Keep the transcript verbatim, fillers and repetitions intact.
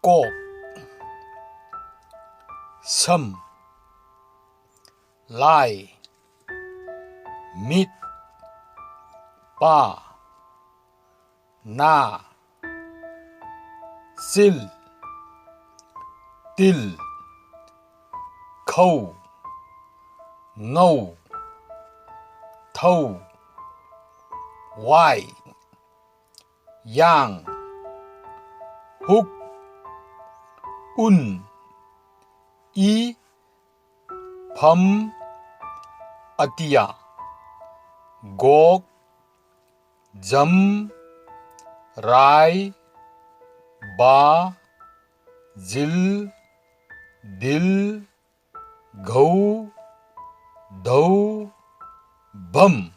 ꯀꯣꯛ, ꯁꯝ, ꯂꯥꯏ, ꯃꯤꯠ, ꯄꯥ, ꯅꯥ, ꯆꯤꯜ, ꯇꯤꯜ, ꯈꯧ, ꯉꯧ, ꯊꯧ, ꯋꯥꯏ, ꯌꯥꯡ, ꯍꯨꯛ, ꯎꯟ, ꯏ, ꯐꯝ, ꯑꯇꯤꯌꯥ, ꯒꯣꯛ, ꯖꯝ, ꯔꯥꯏ, ꯕꯥ, ꯖꯤꯜ, ꯗꯤꯜ, ꯘꯧ, ꯙꯧ, ꯚꯝ꯫